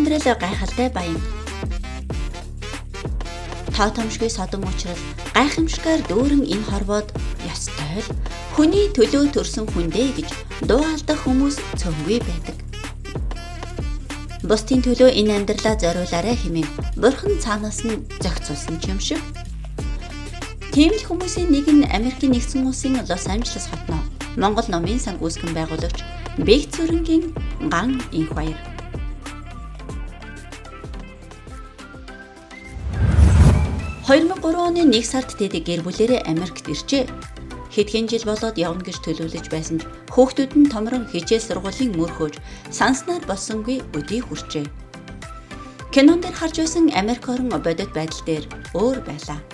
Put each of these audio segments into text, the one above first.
Амьдрал гайхалтай баян. Тоо томшгүй содон учрал гайхамшгаар дүүрэн энэ хорвоод ёстой л хүний төлөө төрсөн хүндээ гэж дуу алдах хүмүүс цөөнгүй байдаг. Бусдын төлөө энэ амьдралаа зориулаарай хэмээн бурхан цаанаас нь зохицуулсан ч юм шиг. Тийм л хүмүүсийн нэг нь Америкийн нэгдсэн улсын Лос Анжелес хотноо Монгол номын сан үүсгэн байгуулагч Бэг Цүрэнгийн Ган Инх баяр. 2003 оны 1 сард тэд гэр бүлээрээ Америкт иржээ. Хэдхэн жил болоод явна гэж төлөвлөж байсан ч хүүхдүүд нь томрон хичээл сургуулийн мөр хөөж санснаар болсонгүй өдий хүрчээ. Кинон дээр харж байсан Америк орон бодит байдал дээр өөр байлаа.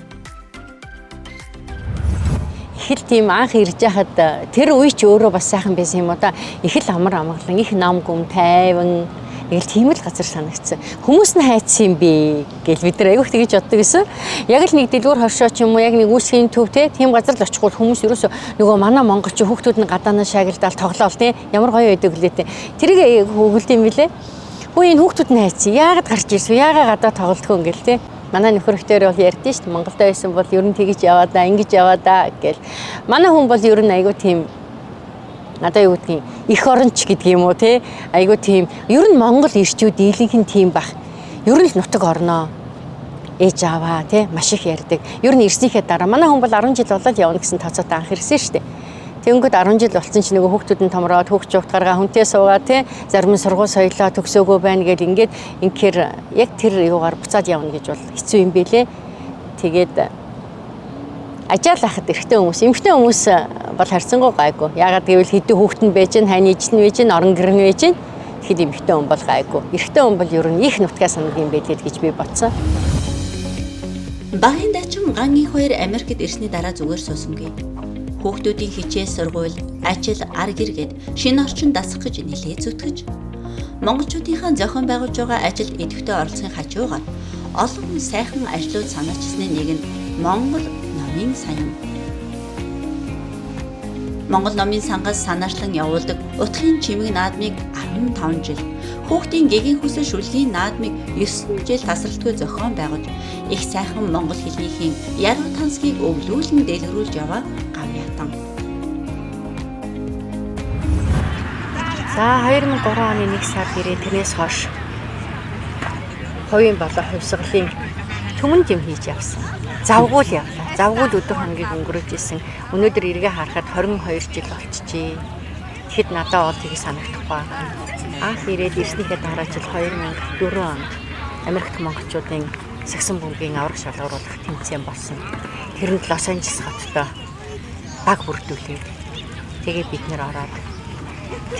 Их л тийм анх ирж яхад тэр үе ч өөрөө бас сайхан байсан юм уу да. Их л амар амгалан, их ном гүм тайван нэг л тийм л газар санагдсан. Хүмүүс нь хайцсан юм бэ гэл бид нар айгүйх тэгж боддог гэсэн. Яг л нэг дэлгүүр хоршоо ч юм уу яг нэг үүсгийн төв те тийм газар л очихгүй хүмүүс ерөөсө нөгөө манай монголч хүүхдүүд нь гадаанаа шагилдаал тоглоол те ямар гоё байдаг лээ те. Тэрийг өгөлд юм билэ. Хүү энэ хүүхдүүд нь хайцсан. Яагаад гарч ирсэн? Яагаад гадаа тоглолтгүй ингээл те. Манай нөхөрхтөр бол ярьдэн шүү дээ. Монголд байсан бол ер нь тэгж яваа да, ингэж яваа да гэл. Манай хүн бол ер нь айгүй тийм одоо юу гэдгийг эх оронч гэдэг юм уу те айгүй тийм ер нь Монгол ирчүүд дийлэнх нь тийм бах. Ер нь л нутаг орноо ээж аваа те маш их ярьдаг. Ер нь ирснийхээ дараа манай хүн бол 10 жил болоод явна гэсэн тооцоотой анх ирсэн шүү дээ. Тэнгүүд 10 жил болсон чинь нөгөө хүүхдүүд нь томроод хүүхд жугт гаргаа хүнтэй суугаа те зарим нь сургууль соёлоо төгсөөгөө байна гэл ингээд инхээр яг тэр юугаар буцаад явна гэж бол хэцүү юм бэлээ. Тэгээд ажаал ахад эрэгтэй хүмүүс, эмэгтэй хүмүүс бол харьцангуй гайгүй. Яагаад гэвэл хэдэн хүүхэд нь байж гэн, хань ижил нь байж гэн, орон гэр нь байж гэн. Тэгэхэд эмэгтэй хүн бол гайгүй. Эрэгтэй хүн бол ер нь их нутгаа санаг юм байлээ гэж би бодсон. Багын дачин Ган их хоёр Америкт ирсний дараа зүгээр суусангүй. Хүүхдүүдийн хичээл сургууль, ажил, ар гэр гээд шинэ орчин дасах гэж нэлээд зүтгэж монголчуудынхаа зохион байгуулж байгаа ажилд идэвхтэй оролцохын хажуугаар олон сайхан ажлууд санаачсны нэг нь Монгол номын сан юм. Монгол номын сангаас санаачлан явуулдаг утгын чимэг наадмыг 15 жил, хүүхдийн гэгээн хүсэл шүлгийн наадмыг 9 жил тасралтгүй зохион байгуулж, их сайхан монгол хэлнийхийн яруу тансгийг өвлүүлэн дэлгэрүүлж яваа Гавьяатан. За 2003 оны 1 сард ирээ тэрнээс хойш хувийн болоо хувьсгалын түмэнд юм хийж явсан. Завгүй л явлаа. Завгүй л өдөр хоногийг өнгөрөөж исэн. Өнөөдөр эргээ харахад 22 жил болчихжээ. Тэгэхэд надад бол тийг санагдахгүй. Анх ирээд ирснийхээ дараа жил 2004 онд Америкт монголчуудын сагсан бөмбөгийн авраг шалгаруулах тэмцээн болсон. Тэрэнд Лос Анжелес хоттой баг бүрдүүлээд тэгээ бид нэр ороод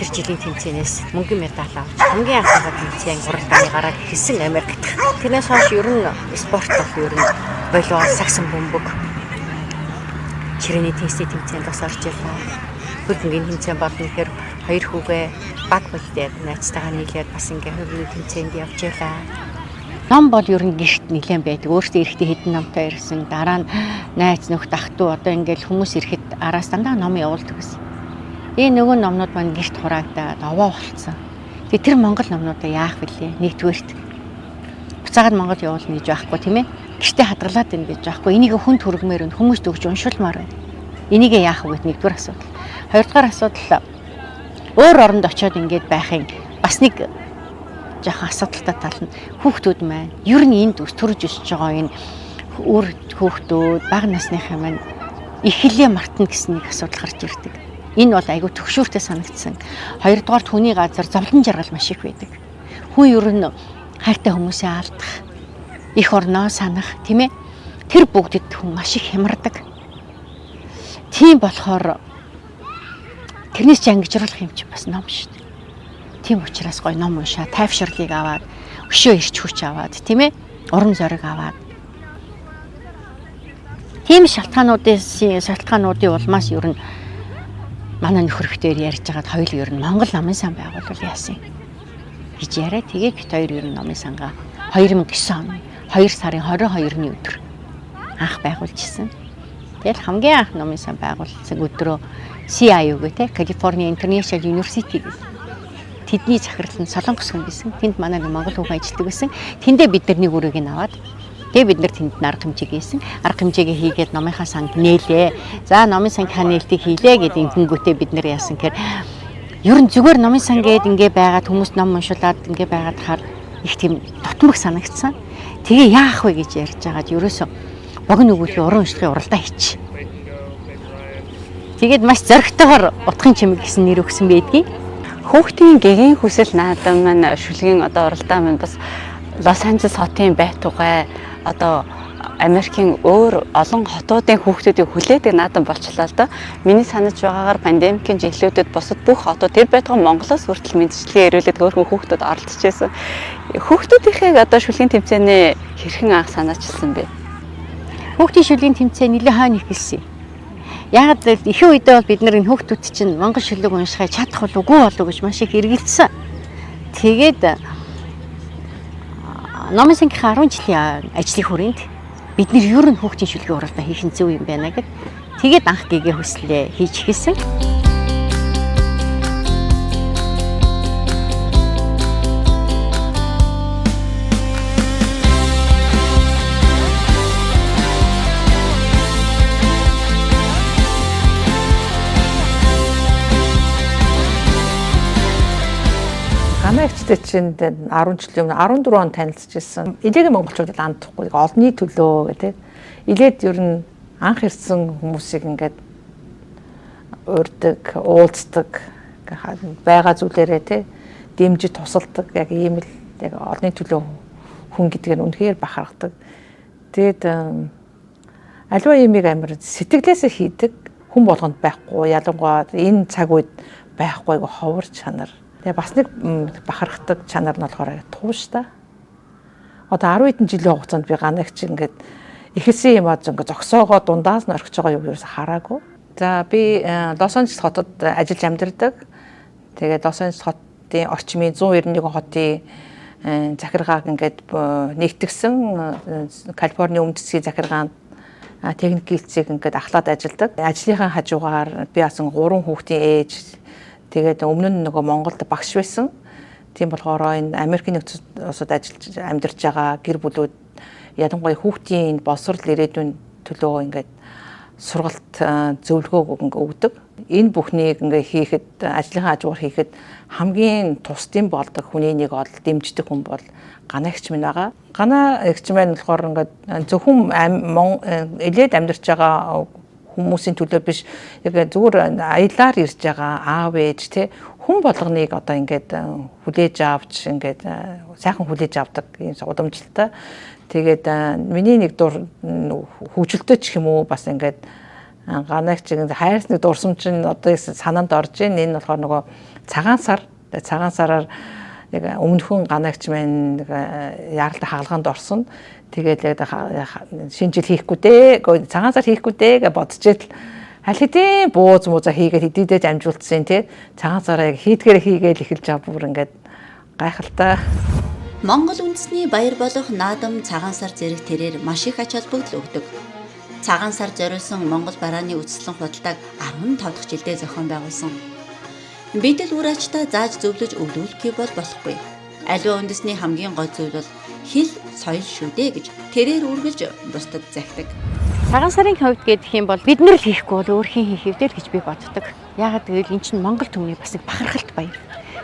тэр жилийн тэмцээнээс мөнгөн медаль авч хамгийн анхны тэмцээн уралдааны гараад хэлсэн Америкт. Тэрнээс хойш ер нь спорт бол ер нь волейбол, сагсан бөмбөг, чирээний теннисний тэмцээнд бас орж ирлээ. Хөл бөмбөгийн тэмцээн болно гэхээр хоёр хүүгээ баг болдээд найзтайгаа нийлээд бас ингээ хөл бөмбөгийн тэмцээнд явж байлаа. Ном бол ер нь гэрт нэлээд байдаг. Өөртөө эрэхтэй хэдэн номтой ирсэн. Дараа нь найз нөхд ах トゥ одоо ингээл хүмүүс ирэхэд араас дандаа ном явуулдаг гэсэн. Тэгээ нөгөө номнууд маань гэрт хураагдаад овоо болцсон. Тэгээ тэр монгол номнуудаа яах вүлээ? Нэгдүгээрт буцаагаад Монгол явуулна гэж байхгүй тийм ээ. Гэртээ хадгалаад байна гэж байхгүй. Энийг хүнд хүргмээр байна. Хүмүүст өгч уншуулмаар байна. Энийг яах вэ гэд нэгдүгээр асуудал. Хоёрдугаар асуудал өөр оронд очиод ингээд байхын бас нэг жоохон асуудалтай тал нь хүүхдүүд маань ер нь энд өс төрж өсөж байгаа энэ өөр хүүхдүүд бага насныхаа маань их хэлээ мартна гэсэн нэг асуудал гарч ирдэг. Энэ бол айгүй төгшөөртэй санагдсан. Хоёрдугаар түүний газар зовлон жаргал маш их байдаг. Хүн ер нь хайртай хүмүүсээ алдах, их орноо санах, тийм ээ. Тэр бүгдэд хүн маш их хямардаг. Тийм болохоор тэрнээс ч ангижруулах юм чинь бас ном шүү дээ. Тийм учраас гоё ном уншаа, тайвширлыг аваад, өшөө ирч хүч аваад, тийм ээ. Урам зориг аваад. Тийм шалтгаануудын улмаас ер нь манай нөхөрхтөр ярьж байгаад хоёул ер нь Монгол номын сан байгуулвал яасан гэж яриа. Тэгээд бит хоёр ер нь номын сангаа 2009 оны 2 сарын 22-ны өдөр анх байгуулж исэн. Тэгэл хамгийн анх номын сан байгуулсан өдрөө CIU гэх те California International University гэх. Тэдний захирал нь Солонгос хүн байсан. Тэнд манай нэг монгол хүүхэн ажилладаг байсан. Тэндээ бид нар нэг өрөөг нь аваад тэгээ бид нар тэнд арга хэмжээг хийсэн. Арга хэмжээгээ хийгээд номынхаа санг нээлээ. За номын сангийнхаа нээлтийг хийлээ гэдэг ингэнгүүтээ бид нар яасан гэхээр ер нь зүгээр номын сан гээд ингээ байгаад хүмүүс ном уншуулад ингээ байгаад хаар их тийм дутмаг санагдсан. Тэгээ яах вэ гэж ярьж байгаад ерөөсөө богино өгүүлбэрийн уран уншлагын уралдаа хийчих. Тэгээд маш зоригтойгоор утгын чимэг гэсэн нэр өгсөн байдгийг. Хүүхдийн гэгээн хүсэл наадам маань шүлгийн одоо уралдаан маань бас Лос Анжелес хотын байтугай одоо Америкийн өөр олон хотуудын хүүхдүүдийг хүлээдэг наадам болчлаа л доо. Миний санаж байгаагаар пандемикийн жилүүдэд бусад бүх хотууд тэр байтугай Монголоос хүртэл мэдчилгээ ирүүлээд хөөрхөн хүүхдүүд оролцож байсан. Хүүхдүүдийнхээ одоо шүлгийн тэмцээнээ хэрхэн анх санаачилсан бэ? Хүүхдийн шүлгийн тэмцээн нэлээд хойно эхэлсэн. Яг л ихэнх үедээ бол бид нар энэ хүүхдүүд чинь монгол шүлэг уншихыг чадах болов уу болов гэж маш их эргэлзсэн. Тэгээд номын сангийнхаа 10 жилийн ажлын хүрээнд бид нар ер нь хүүхдийн шүлгийн уралдаан хийх нь зөв юм байна гэд тэгээд анх гэгээ хүслээ хийж эхэлсэн. Манай эгчтэй чинь 10 жилийн өмнө 14 он танилцж ирсэн. Илээгийн монголчуудад андахгүй олонний төлөө гэдэг. Илээд ер нь анх ирсэн хүмүүсийг ингээд урьдаг, уулздаг, байгаа зүйлээрээ тий дэмжиж тусалдаг. Яг ийм л яг олонний төлөө хүн гэдг нь үнэхээр бахархдаг. Тэгээд аливаа юмыг амар сэтгэлээсээ хийдэг хүн болгонд байхгүй. Ялангуяа энэ цаг үед байхгүй ховор чанар. Тэгээ бас нэг бахархдаг чанар нь болохоор тууштай. Одоо 10 хэдэн жилийн хугацаанд би ганагч ингээд эхэлсэн юм аа ингээд зогсоогоо дундаас нь орхиж байгаа юм ерөөсө хараагүй. За би Лос Анжелес хотод ажиллаж амьдардаг. Тэгээд Лос Анжелес хотын орчмын 191 хотын захиргааг ингээд нэгтгсэн Калифорни өмнөд хэсгийн захиргаанд техник гилцийг ингээд ахлаад ажилладаг. Ажлынхаа хажуугаар би бас 3 хүүхдийн ээж. Тэгээд өмнө нь нөгөө Монголд багш байсан. Тийм болохоор энэ Америкийн нэгдсэн улсад ажиллаж амьдарч байгаа гэр бүлүүд ялангуяа хүүхдийн боловсрол ирээдүйн төлөө ингээд сургалт зөвлөгөө ингээд өгдөг. Энэ бүхнийг ингээд хийхэд ажлынхаа хажуугаар хийхэд хамгийн тусдын болдог хүний нэг бол дэмждэг хүн бол Ганаа эгч минь байгаа. Ганаа эгч маань болохоор ингээд зөвхөн элээд амьдарч байгаа хүмүүсийн төлөө биш яг зүгээр аяллаар ирж байгаа аав ээж те хүн болгоныг одоо ингээд хүлээж авч ингээд сайхан хүлээж авдаг юм удамжилтай. Тэгээд миний нэг дур хөгжилтэй ч юм уу бас ингээд ганагч хайрсны дурсамж нь одоо санаанд орж ийн. Энэ болохоор нөгөө цагаан сар цагаан сараар яг өмнөхөн ганагч маань нэг яаралтай хагалгаанд орсон. Тэгээд яг шинэ жил хийхгүй дээ, цагаан сар хийхгүй дээ гэж бодож ил аль хэдийн бууз мууза хийгээд хэдийдээ амжуулсан тий. Цагаан сараа яг хийдгээр хийгээл эхэлж байгаа бүр ингээд гайхалтай. Монгол үндэсний баяр болох наадам цагаан сар зэрэг тэрээр маш их ач холбогдол өгдөг. Цагаан сар зориулсан Монгол барааны үзэсгэлэн худалдааг 15 дахь жилдээ зохион байгуулсан. Бид л үр ачдаа зааж зөвлөж өвлүүлэхгүй бол болохгүй. Аливаа үндэсний хамгийн гол зүйл бол хэл, соёл шүү дээ гэж тэрээр үргэлж бусдад захидаг. Цагаан сарын хувьд гэх юм бол бид нар л хийхгүй бол өөр хэн хийх вэ гэж би боддог. Яагаад гэвэл эн чинь Монгол түмний бас нэг бахархалт баяр.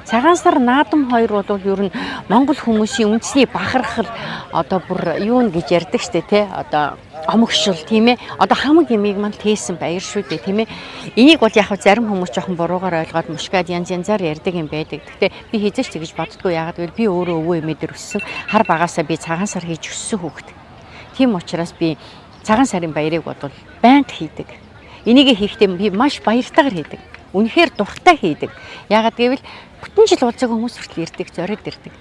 Цагаан сар наадам хоёр бол ер нь Монгол хүмүүсийн үндэсний бахархал одоо бүр юу н гэж ярьдаг штэ тий. Одоо омогшил тийм ээ. Одоо хамаг ямиг мань тээсэн баяр шүү дээ тийм ээ. Энийг бол яг зарим хүмүүс жоохон буруугаар ойлгоод мушгаад янз янзаар ярьдаг юм байдаг. Гэхдээ би хэзээ ч тэгж боддгоо. Яагаад гэвэл би өөрөө өвөө эмээ дээр өссөн. Хар багасаа би цагаан сар хийж өссөн хүүхэд. Тийм учраас би цагаан сарын баярыг бодвол байнга хийдэг. Энийг хийхдээ би маш баяртайгаар хийдэг. Үнэхээр дуртай хийдэг. Яагаад гэвэл бүтэн жил уулзаагүй хүмүүс хүртэл ирдэг, зориод ирдэг.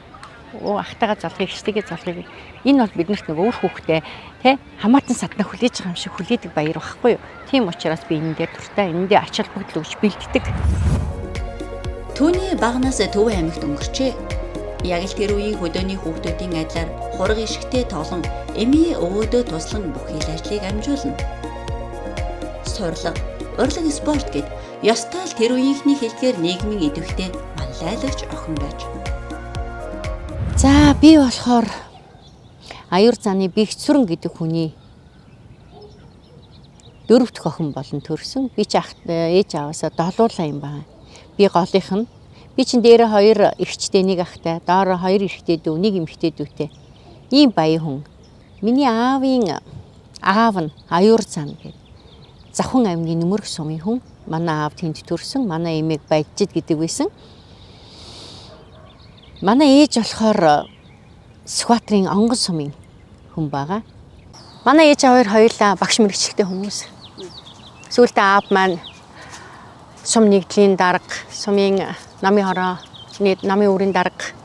Оо ахтайгаа золхыг, хичтэйгээ золхыг. Энэ бол биднэрт нэг өөр хүүхдээ тэ хамаатан садна хүлээж байгаа юм шиг хүлээдэг баяр байхгүй юу? Тийм учраас би энэ дээр дуртай, энэ дээр ач холбогдол өгч бэлддэг. Түүний багнаас Төв аймагт өнгөрчээ. Яг л тэр үеийн хөдөөний хүүхдүүдийн адилаар хураг ишгтэй тоглон эмээ өвөөдөө туслан бүх хил ажлыг амжуулна. Сурлага, урлаг спорт гэд ёстой л тэр үеийнхний хэлдгээр нийгмийн идэвхтэй манлайлдаг. лайлагч охин байж. За би болохоор Аюур заны Бэгцүрэн гэдэг хүний дөрөв дэх охин болон төрсөн. Би ч ах ээж аваасаа долуулаа юм байна. Би голынх нь. Би чинь дээрээ хоёр эгчтэй нэг ахтай, доороо хоёр эрэгтэй дүү, нэг эмэгтэй дүүтэй. Ийм баян хүн. Миний аавын аав нь Аюур зан гэдэг. Завхан аймгийн Нөмөрг сумын хүн. Манай аав тэнд төрсөн. Манай эмээг Баяжид гэдэг байсан. Манай ээж болохоор Сүхбаатарын Онгон сумын хүн байгаа. Манай ээж хоёр хоёулаа багш мэргэжилтэй хүмүүс. Сүүлдээ аав маань сум нэгдлийн дарга, сумын намын хороо, намын үрийн дарга.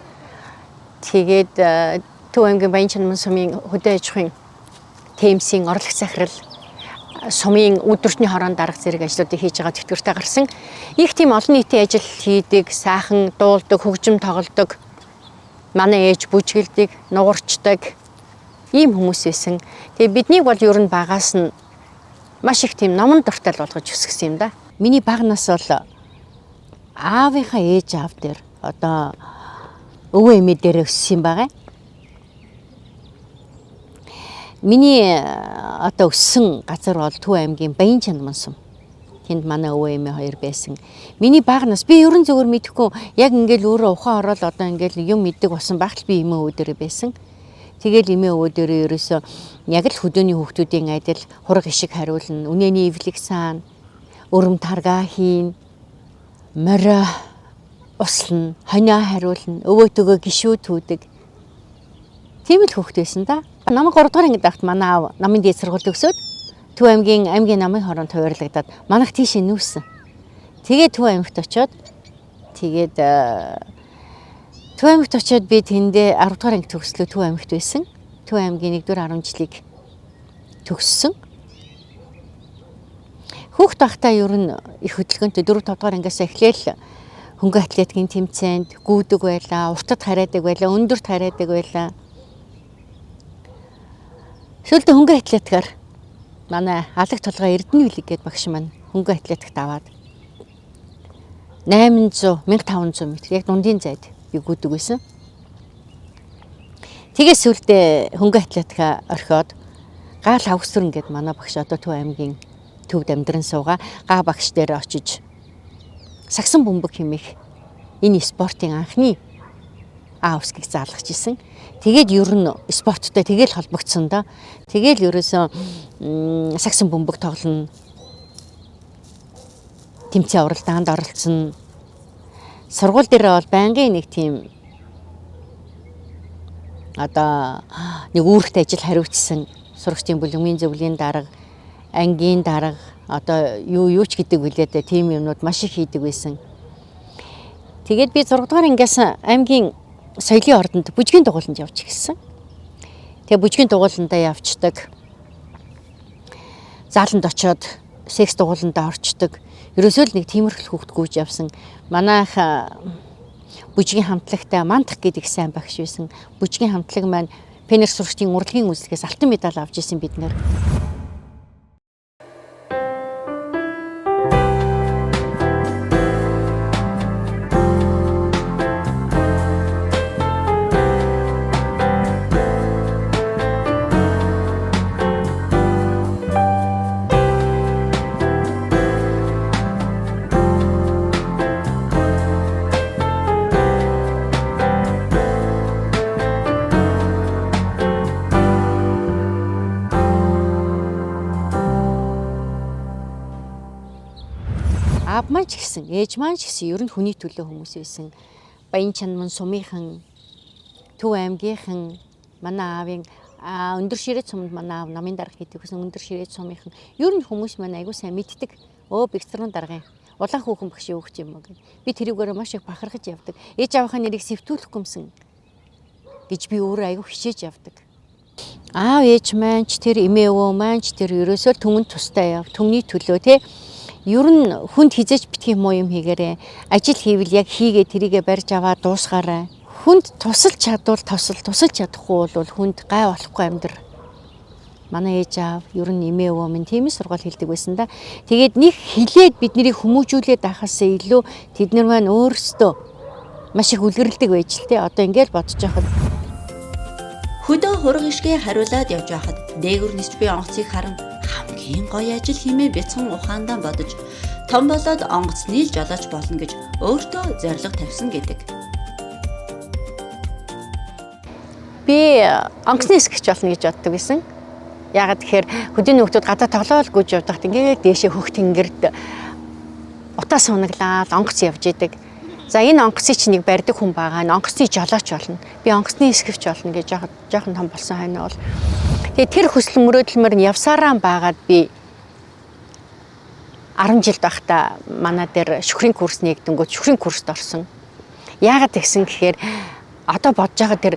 Тэгээд Төв аймгийн Баян чанман сумын хөдөө аж ахуйн ТМС-ийн орлог захирал, сумын өдөртний хороонд дарга зэрэг ажлуудыг хийж байгаа тэтгэвртэй гарсан. Их тийм олон нийтийн ажил хийдэг, сайхан дуулдаг, хөгжим тоглодог. Манай ээж бүжгэлдэг, нугарчдаг ийм хүмүүс байсан. Тэгээ биднийг бол ер нь багаас нь маш их тийм номон дуртай л болгож өсгсөн юм да. Миний бага нас бол аавынхаа ээж аав дээр одоо өвөө эмээ дээр өссөн юм байгаа. Миний одоо өссөн газар бол Төв аймгийн Баян чанман сум. Тэнд манай өвөө эмээ хоёр байсан. Миний бага нас би ерөн зөвөр мэдэхгүй яг ингээл өөрөө ухаан ороод одоо ингээл юм мэддэг болсон багт би эмээ өвөө дээр байсан. Тэгэл эмээ өвөө дээр ерөөсөө яг л хөдөөний хүүхдүүдийн адил хураг ишиг хариулна, үнэний эвлэг саана, өрөм таргаа хийн, морио услна, хонио хариулна, өвөөтөгөө гişүү түүдэг. Тийм л хүүхд байсан да. Намайг 3 дугаар ангид байхад манай аав намын дээд сургууль төгсөөд Төв аймгийн аймгийн намын хороонд хуваарлагдаад манайх тийшээ нүүсэн. Тэгээд Төв аймагт очиод тэгээд Төв аймагт очиод би тэндээ 10 дугаар анги төгслөө Төв аймагт байсан. Төв аймгийн 1-р 10 жилийг төгссөн. Хүүхд байхдаа ер нь их хөдөлгөөнтэй 4 5 дугаар ангиас эхлээл хөнгө атлетикийн тэмцээнд гүйдэг байлаа, уртад хараадаг байлаа, өндөрт хараадаг байлаа. Сүүлдээ хөнгө атлетикаар манай Алаг толгой Эрдэнэ билэг гээд багш маань хөнгө атлетикт аваад 800 1500 м яг дундын зайд би гүйдэг байсан. Тэгээ сүүлдээ хөнгө атлетика орхиод Гаал хавгсрэн гээд манай багш одоо Төв аймгийн төвд амьдран суугаа га багш дээр очиж сагсан бөмбөг хэмээх энэ спортын анхны А үсгийг заалгаж исэн. Тэгээд ер нь спорттой тэгэл холбогдсон доо. Тэгэл ерөөсөө сагсан бөмбөг тоглоно. Тэмцээн уралдаанд оролцсон. Сургууль дээр бол байнгын нэг тийм одоо нэг үүрэгт ажил хариуцсан сурагчдын бүлэгмийн зөвлөлийн дарга, ангийн дарга одоо юу юу ч гэдэг билээ дээ, тийм юмнууд маш их хийдэг байсан. Тэгээд би 6 дугаар ангиас аймгийн соёлын ордонд бүжгийн дугууланд явж эхэлсэн. Тэгээ бүжгийн дугууландаа явцдаг. Зааланд очиод секс дугууландаа орчдөг. Ерөөсөө л нэг тиймэрхэл хүүхд гүйж явсан. Манайх бүжгийн хамтлагтай Мантах гэдэг сайн багш байсан. Бүжгийн хамтлаг маань Пенер сурагчдын урлагийн үзлэгээс алтан медаль авч ирсэн бид нэр. Аав маань ч гэсэн, ээж маань ч гэсэн ер нь хүний төлөө хүмүүс байсан. Баян чанман сумынхан, Төв аймгийнхан, манай аавын өндөр ширээ суманд манай аав намын дарга гэдэг гэсэн өндөр ширээ сумынхан ер нь хүмүүс маань айгуу сайн мэддэг. Өө Бэгцрүүн даргын улаан хүүхэн багш өгч юм уу гэх. Би тэрүүгээр маш их бахархаж явдаг. Ээж аавынхаа нэрийг сэвтүүлэхгүй юмсан гэж би өөрөө айгуу хичээж явдаг. Аав ээж маань ч тэр эмээ өвөө маань ч тэр ерөөсөө түмэн тустай яв. Түмний төлөө те. Ер нь хүнд хизээч битгий муу юм хийгээрээ. Ажил хийвэл яг хийгээ тэрийгэ барьж аваад дуусгаарай. Хүнд тусалж чадвал тусал, тусалж чадахгүй бол хүнд гай болохгүй амьдр. Манай ээж аав ер нь эмээ өвөө минь тийм сургаал хэлдэг байсан да. Тэгээд нэг хилээд бид нарыг хүмүүжүүлээд байхаас илүү тэд нар маань өөрсдөө Маш их үлгэрэлдэг байж л те. Одоо ингээл бодож байхад Хөдөө хураг ишгээ хариулаад явж байхад дээгүр нисч буй онгоцыг харан хамгийн гоё ажил хэмээн бяцхан ухаандаа бодож том болоод онгоцны л жолооч болно гэж өөртөө зорилго тавьсан гэдэг. Би онгоцны эсгэгч болно гэж боддог байсан. Яагаад тэгэхээр хөдөөний хүмүүс гадаа тоглоол гүйж явдаг. Ингээд дээшээ хөх тэнгэрд утаа сунаглаад онгоц явж идэг. За энэ онгоцыг чи нэг барьдаг хүн байгаа. Энэ онгоцны жолооч болно. Би онгоцны эсгэгч болно гэж жоохон том болсон хойно бол. Тэгээ тэр хүсэл мөрөөдөлмөр нь явсараа байгаад би 10 жил байхдаа манай дээр шүхрийн курс нэгдэнгүүт шүхрийн курст орсон. Яагаад тэгсэн гэхээр одоо бодож байгаа тэр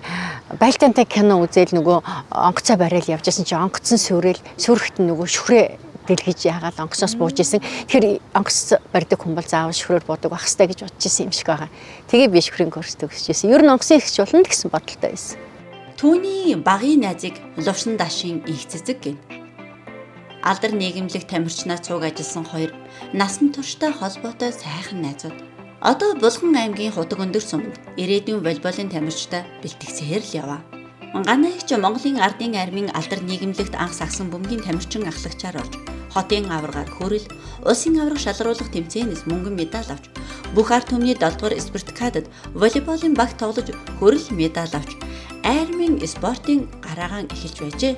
байлдаантай кино үзээл нөгөө онгоцоо барайл явж байсан чи онгоцсон сүрэл сүрэхт нөгөө шүхрээ дэлгэж яагаад онгоцоос бууж исэн. Тэгэхээр онгоц барьдаг хүн бол заавал шүхрээр буудаг байх хэрэгтэй гэж бодож исэн юм шиг байгаа. Тэгээ би шүхрийн курс төгсөж исэн. Ер нь онгоцны ихч болно гэсэн бодолтой байсан. Түүний багын найзыг Лувсан дашийн их цэцэг гин. Алдар нийгэмлэг тамирчнаа цуг ажилласан хоёр насан туршдаа холбоотой сайхан найзууд. Одоо Булган аймгийн Худаг өндөр суманд ирээдүйн волейболын тамирчтай бэлтгэсээр л яваа. Ганаягч Монголын ардын армийн алдар нийгэмлэгт анх сагсан бөмбөгийн тамирчин ахлагчаар орж хотын аваргаар хөрөл, улсын аварга шалруулах тэмцээнээс мөнгөн медаль авч бүх ард түмний 7 дугаар спартакиадад волейболын баг тоглож хөрөл медаль авч армийн спортын гараагаан эхэлж байжээ.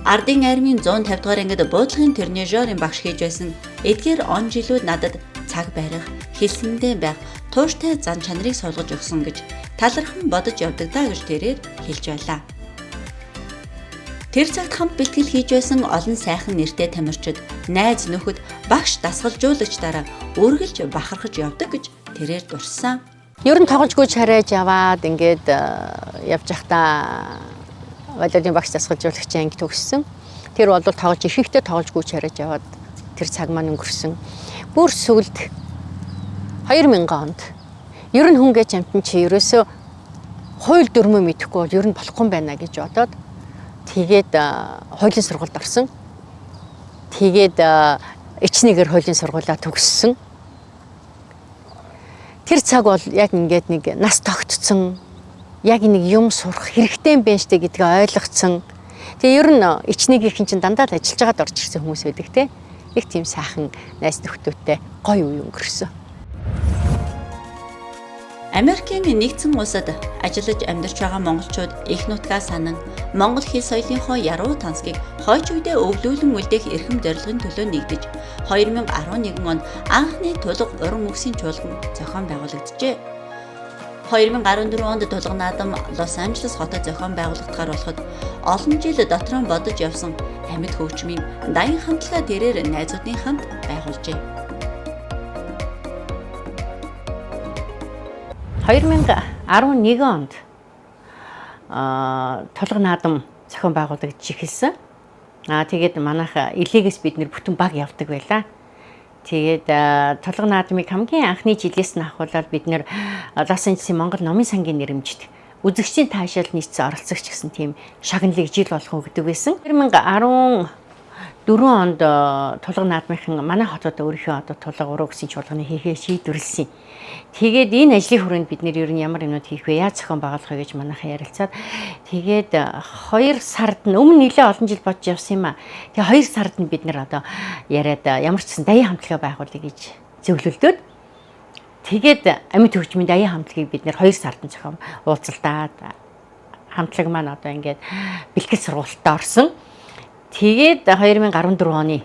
Ардын армийн 150 дугаар ангид буудлахын тренажерын багш хийж байсан эдгээр он жилүүд надад цаг барих, хэлсэндээ байх, тууштай зан чанарыг суулгаж өгсөн гэж талархан бодож явдаг даа гэж тэрээр хэлж байлаа. Тэр цагт хамт бэлтгэл хийж байсан олон сайхан нэртэй тамирчид, найз нөхөд, багш дасгалжуулагчдаараа үргэлж бахархаж явдаг гэж тэрээр дурссан. Ер нь тоглож гүйж харайж яваад ингээд явж байхдаа волейболын багш дасгалжуулагчийн анги төгссөн. Тэр бол тоглож ихэнхдээ тоглож гүйж харайж яваад тэр цаг маань өнгөрсөн. Бүр сүлд 2000 онд ер нь хүн гэж амтан чи ерөөсөө хууль дүрмөө мэдэхгүй бол ер нь болохгүй юм байна гэж бодоод тэгээд хуулийн сургуульд орсон. Тэгээд ичнэгээр хуулийн сургуулаа төгссөн. Тэр цаг бол яг ингээд нэг нас тогтцсон, яг нэг юм сурах хэрэгтэй юм байна штэ гэдгээ ойлгоцсон. Тэгээ ер нь ичнэгийнхэн чинь дандаа л ажиллаж байгаад орж ирсэн хүмүүс байдаг те. Нэг тийм сайхан найз нөхдөөтэй гоё үе өнгөрсөн. Америкийн нэгдсэн улсад ажиллаж амьдарч байгаа монголчууд их нутгаа санан монгол хэл соёлынхоо яруу тансгийг хойч үедээ өвлүүлэн үлдээх эрхэм зорилгын төлөө нэгдэж 2011 онд анхны тулга уран үгсийн чуулган зохион байгуулагджээ. 2014 онд тулга наадам Лос Анжелес хотод зохион байгуулагдахаар болоход олон жил дотроо бодож явсан амьд хөгжмийн даян хамтлагаа тэрээр найзуудын хамт байгуулжээ. 2011 онд тулга наадам зохион байгуулагдаж эхэлсэн. Тэгээд манайх илээгээс бид нэр бүтэн баг явдаг байлаа. Тэгээд тулга наадмыг хамгийн анхны жилээс нь ахуулаад бид нэр Лос Анжелесийн Монгол номын сангийн нэрэмжит үзэгчдийн таашаал нийцсэн оролцогч гэсэн тийм шагналыг жил болгон өгдөг байсан. 2014 онд тулга наадмынхан манай хотод өөрийнхөө одоо тулга уруу гэсэн чуулганы хийхээ шийдвэрлэсэн. Тэгээд энэ ажлын хүрээнд бид нэр ер нь ямар юмнууд хийх вэ? Яаж зохион байгуулах вэ гэж манайхан ярилцаад тэгээд 2 сард нь өмнө нэлээ олон жил бодож явсан юм а. Тэгээд 2 сард нь бид нэр одоо яриад ямар ч гэсэн даян хамтлагаа байгуулъя гэж зөвлөлдөөд тэгээд амьд хөгжмийн даян хамтлагийг бид нэр 2 сард нь зохион уулзалтаад хамтлаг маань одоо ингээд бэлтгэл сургуультад орсон. Тэгээд 2014 оны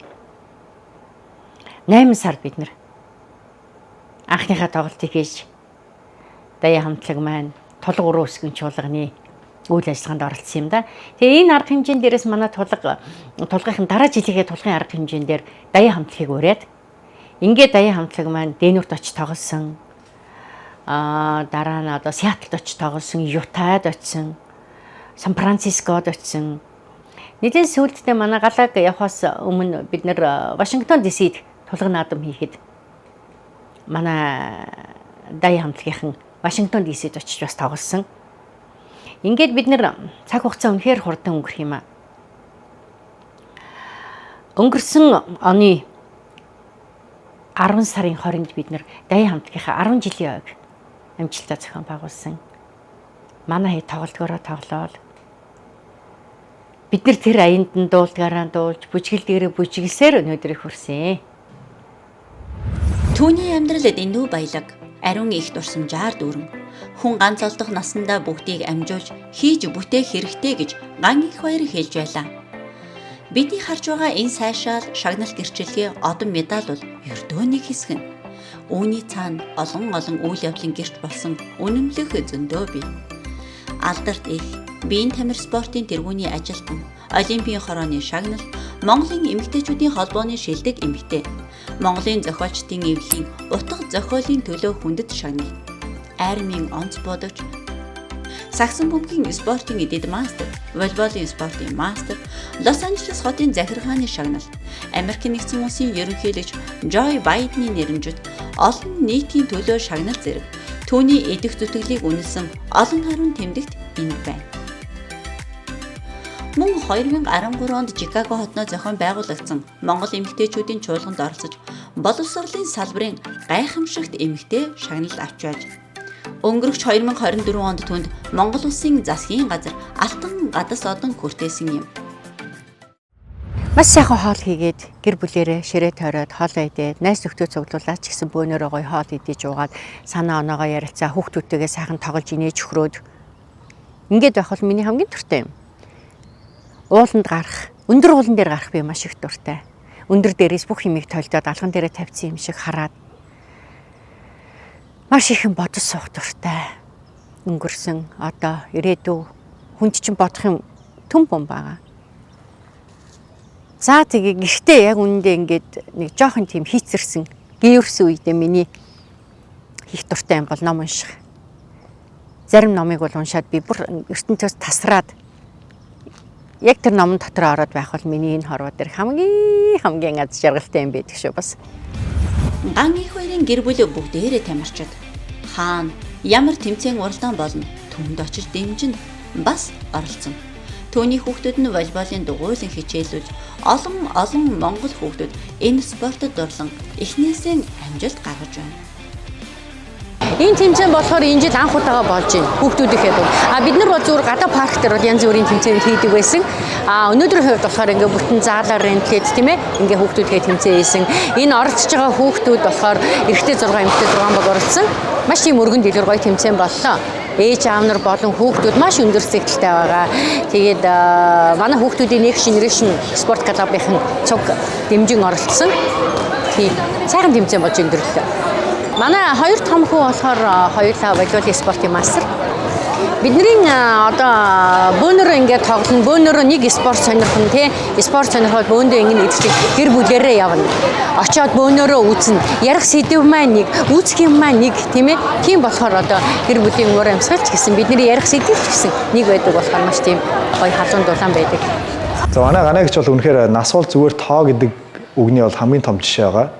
8 сард бид нэр анхныхаа тоглолтыг хийж даян хамтлаг маань тулга уруу өсгөн чуулганы үйл ажиллагаанд оролцсон юм да. Тэгээ энэ арга хэмжээн дээрээс манай тулгынхан дараа жилийнхээ тулгын арга хэмжээн дээр даян хамтлагийг уриад ингээд даян хамтлаг маань Дэнүрт очиж тоглосон. Дараа нь одоо Сиэтлд очиж тоглосон, Ютад очисон, Сан Францискод очисон. Нэгэн сүүлдээ манай галааг явхаас өмнө бид нэр Вашингтон DC-д тулгын наадам хийхэд манай даян хамтлагийнхан Вашингтон DC-д очиж бас тоглосон. Ингээд бид нэр цаг хугацаа үнэхээр хурдан өнгөрөх юм аа. Өнгөрсөн оны 10 сарын 20-нд бид нэр даян хамтлагийнхаа 10 жилийн ойг Амжилтаа зохион байгуулсан. Манай хий тоглолтгоороо тоглоол. Бид нар тэр аянд нь дуулдгаараа дуулж, бүжгэл дээрээ бүжгэлсээр өнөөдрийг хүрсэн. Түүний амьдрал дэндүү баялаг, ариун их дурсамжаар дүүрэн. Хүн ганц олдох насандаа бүгдийг амжуулж, хийж бүтээх хэрэгтэй гэж Ган их баяр хэлж байлаа. Бидний харж байгаа энэ сайшаал, шагнал гэрчлэгээ, одон медаль бол ердөө нэг хэсэг нь. Үүний цаана олон олон үйл явдлын гэрч болсон үнэмлэх зөндөө бий. Алдарт их, биеийн тамир спортын тэргүүний ажилтан, Олимпийн хорооны шагнал, Монголын эмэгтэйчүүдийн холбооны шилдэг эмэгтэй, Монголын зохиолчдын эвлэлийн утга зохиолын төлөө хүндэт шагнал, армийн онц буудагч, сагсан бөмбөгийн спортын эдэд мастер, волейболын спортын мастер, Лос Анжелес хотын захиргааны шагнал, Америк нэгдсэн улсын ерөнхийлөгч Жо Байдны нэрэмжит олон нийтийн төлөө шагнал зэрэг түүний эдэх зүтгэлийг үнэлсэн олон харин тэмдэгт энд байна. Мөн 2013 онд Чикаго хотноо зохион байгуулагдсан Монгол эмэгтэйчүүдийн чуулганд оролцож боловсролын салбарын гайхамшигт эмэгтэй шагнал авч байж өнгөрөгч 2024 онд түүнд Монгол улсын засгийн газар алтан гадас одон хүртээсэн юм. Маш сайхан хоол хийгээд гэр бүлээрээ ширээ тойроод хоолоо идээд найз нөхдөд цуглуулаад ч гэсэн бөөнөрөө гоё хоол идэж уугаад санаа оноогоо ярилцаа хүүхдүүдтэйгээ сайхан тоглож инээж хөрөөд ингээд байх бол миний хамгийн дуртай юм. Ууланд гарах, өндөр уулан дээр гарах би маш их дуртай. Өндөр дээрээс бүх юмыг толдоод алган дээрээ тавьсан юм шиг хараад маш их юм бодож суух дуртай. Өнгөрсөн одоо ирээдүй хүнд чинь бодох юм түн бум байгаа. За тэгээ гэртээ яг үнэндээ ингээд нэг жоохон тийм хийцэрсэн, гүйрсэн үедээ миний хийх дуртай юм бол ном унших. Зарим номыг бол уншаад би бүр ертөнцөөс тасраад яг тэр номон дотор ороод байх бол миний энэ хорвоо дээр хамгийн хамгийн аз жаргалтай юм байдаг шүү бас. Ган их хоёрын гэр бүл бүгдээрээ тамирчид. Хаана ямар тэмцээн уралдаан болно түүнд очиж дэмжин бас оролцсон. Түүний хүүхдүүд нь волейболын дугуйлан хичээлүүлж олон олон монгол хүүхдүүд энэ спортод дурлан эхнээсээ амжилт гаргаж байна. Энэ тэмцээн болохоор энэ жил анх удаага болж байна. Хүүхдүүдийнхээ дунд. А бид нар бол зүгээр гадаа парк дээр бол янз бүрийн тэмцээн хийдэг байсан. А өнөөдрийн хувьд болохоор ингээ бүтэн заалаар рентлээд тийм ээ ингээ хүүхдүүдгээ тэмцээн хийсэн. Энэ оролцож байгаа хүүхдүүд болохоор эрэгтэй 6, эмэгтэй 6 баг оролцсон. Маш тийм өргөн дэлгэр гоё тэмцээн боллоо. Ээж аав нар болон хүүхдүүд маш өндөр сэтгэлтэй байгаа. Тэгээд манай хүүхдүүдийн Next Generation Sport Club-ийн цуг дэмжин оролцсон. Тийм сайхан тэмцээн болж өндөрлөө. Манай хоёр том хүү болохоор хоёулаа волейболын спортын мастер. Бидний одоо бөөнөрөө ингээд тоглоно, бөөнөрөө нэг спорт сонирхон тий, спорт сонирхол бөөндөө ингэ гэдэг чинь гэр бүлэрээ явна. Очоод бөөнөрөө үзнэ. Ярих сэдэв маань нэг, үүсэх юм маань нэг тийм ээ. Тийм болохоор одоо гэр бүлийн уур амьсгал ч гэсэн бидний ярих сэдэв ч гэсэн нэг байдаг болохоор маш тийм гоё халуун дулаан байдаг. За манай ганаа гэж бол үнэхээр нас бол зүгээр тоо гэдэг үгний бол хамгийн том жишээ байгаа.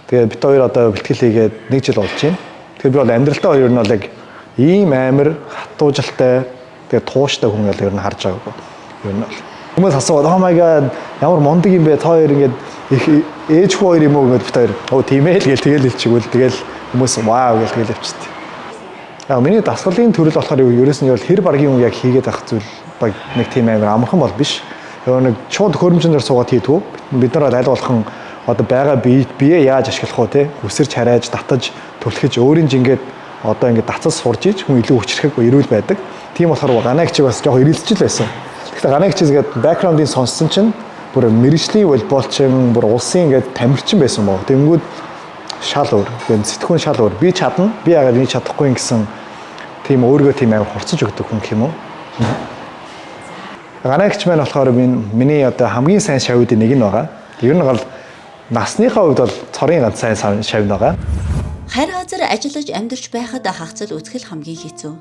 Тэгээд бид хоёр одоо бэлтгэл хийгээд нэг жил болж байна. Тэгэхээр би бол амьдралдаа ер нь бол яг ийм амар хатуужилтай тэгээд тууштай хүн бол ер нь харж байгаагүй. Ер нь бол хүмүүс асууад oh my god ямар мундаг юм бэ та хоёр ингээд их ээж хүү хоёр юм уу гэвэл бид хоёр оо тийм ээ л гээл тэгэл хэлчихвэл тэгэл хүмүүс вау гээл тэгэл явчихдаг. Яг миний дасгалын төрөл болохоор ерөөс нь бол хэр баргийн хүн яг хийгээд авах зүйл баг нэг тийм амар амархан бол биш. Нөгөө нэг шууд хөрөмжөн дээр суугаад хийдгүү. Бид нар бол аль болгон одоо байгаа бие яаж ашиглах вэ те үсэрч харайж татаж түлхэж өөрийн жингээд одоо ингээд дацаж сурж иж хүн илүү хүчрхэг эрүүл байдаг. Тийм болохоор ганаа гिचиг бас жоох эргэлзэж л байсан. Тэгэхээр ганаа гिचиг гээд бэкграундыг сонссон чинь бүр мэрэгжлийн волейболчин бүр улсын ингээд тамирчин байсан боо. Тэнгүүд шал өөр. Тэгээд сэтгүүн шал өөр. Би чадна. Би яагаад энийг чадахгүй юм гэсэн тийм өөрийгөө тийм амар хурцаж өгдөг хүн гэх юм уу? Ганаа гिच маань болохоор миний одоо хамгийн сайн шавьдын нэг нь байгаа. Ер нь гол насныхаа хувьд бол цорын ганц сайн шавь байгаа. Харь газар ажиллаж амьдарч байхад хагцал үзэх л хамгийн хэцүү.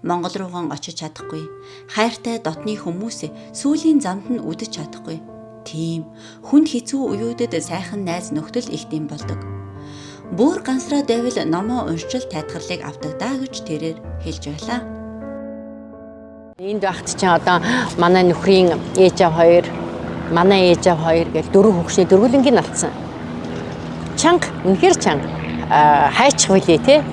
Монгол руугаан очиж чадахгүй. Хайртай дотны хүмүүс сүүлийн замд нь үдэж чадахгүй. Тийм хүнд хэцүү үеүүдэд сайхан найз нөхдөл их дэм болдог. Бүр гансраа байвал номоо уншчил тайтгарлыг авдаг даа гэж тэрээр хэлж байлаа. Энд байхад чинь одоо манай нөхрийн ээж аав хоёр, манай ээж аав хоёр гэл дөрөв хөвгшний дөрвөлнгийн алдсан. Чанга, үнэхэр чанга. Хайчих билээ те.